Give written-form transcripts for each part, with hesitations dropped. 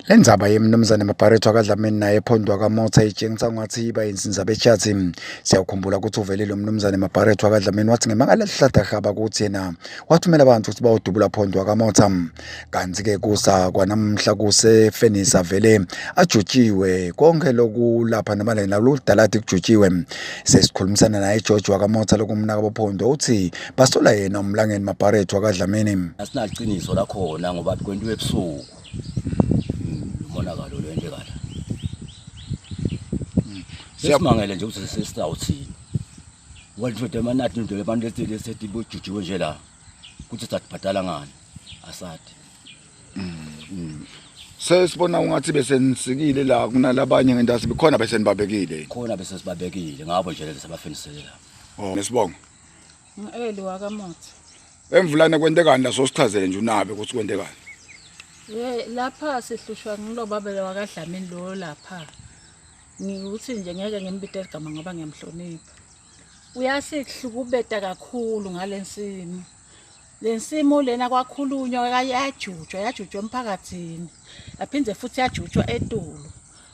Le ndzaba yemnumzane Mabharetho akaDlamini naye ephondwa kaMotha itshengisa ngathi iba insinza betshathi. Siyakhumbula ukuthi uvelile umnumzane Mabharetho akaDlamini wathi ngemanga lelihlada haba ukuthi yena wathumela abantu ukuthi bawudubula phondwa kaMotha. Kanti-ke kusa kwanamhla kusefenisa vele ajutshiwe konke lokulapha noma lena loludaladi kujutshiwe. Sesikhulumisana naye George wakaMotha lokumnaka bophondo uthi basola yena umlangeni Mabharetho akaDlamini. Asinaqiniso lakhona ngoba kwentiwe ebusuku. Umonakalo lo enteka la. Sesimangele nje ukuthi sesizawuthini. Walithoda amanati nje abantu lesele sethi bojujiwe nje la. Kuthi sathibhadala ngani? Asadi. Sesibona ungathi bese nisikile la kunalabanye ngentasi bikhona bese nibabekile. Khona bese sibabekile ngabo nje lezi sabafenisele la. Oh, nesibongo. Ngu-Eli wakaMotha. Emvulane kwentekani la sosichazele nje unabe ukuthi kwentekani. Ye lapha sihlushwa ngilobaba wakaDlamini lo lapha. Ngikuthi nje ngeke ngimbite igama ngoba ngiyamhlonipha. Uyasihlukubeta kakhulu ngalensimu. Lensimu lena kwakhulunywa yajutshwa yajutshwa emphakathini. Yaphinde futhi yajutshwa etulu.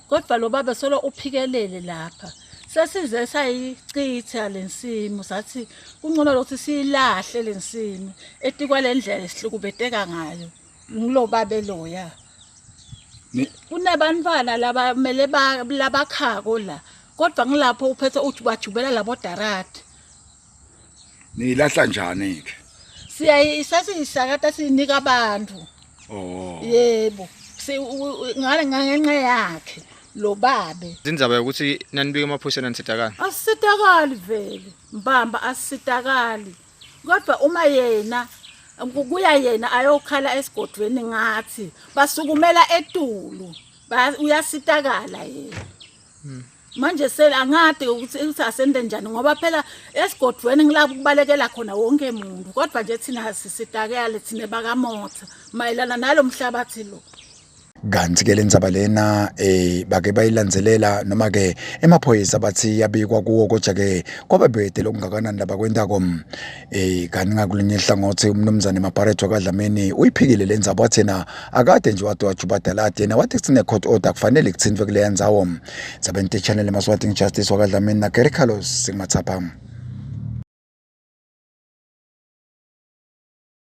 Kodwa lo baba solo uphikelele lapha. Sesize sayichitha lensimu sathi kungcono lokuthi siyilahle lensimu etikwalendlela esihlukubeteka ngayo. Ngilo babe loya. Kunabantwana labamele labakhako la. Kodwa ngilapho uphethe uthi bajubela labo darati. Niyilahla njani ke? Siyayisasiyisakata sinika abantu. Oh. Yebo. Ngale ngenxa yakhe lo babe. Indzaba yokuthi nanibika emaphoyiseni anisitakali. Asitakali vele. Mbamba asitakali. Kodwa uma yena kuya yena ayokhala esigodweni ngathi basukumela etulu uyasitakala yena. Manje sele angade ukuthi ukuthi asende njani ngoba phela esigodweni ngilapho kubalekela khona wonke umuntu kodwa nje thina sisitakele thina bakamotha mayelana nalomhlabathi lo. Kanti ke lendzaba lena bake bayilandzelela noma ke emaphoyisa bathi yabikwa kuwo kodwa ke kwababede lokungakanani labakwentako. Kanti ngakulunye ihlangothi umnumzane Mabharetho kaDlamini uyiphikile lendzaba wathi yena akade nje wade wajuba daladi yena wathi sine court order kufanele kuthintwe kuleya ndzawo. Dzabeni Channel Maswati Justice wakaDlamini na Gary Carlos Singmathapha.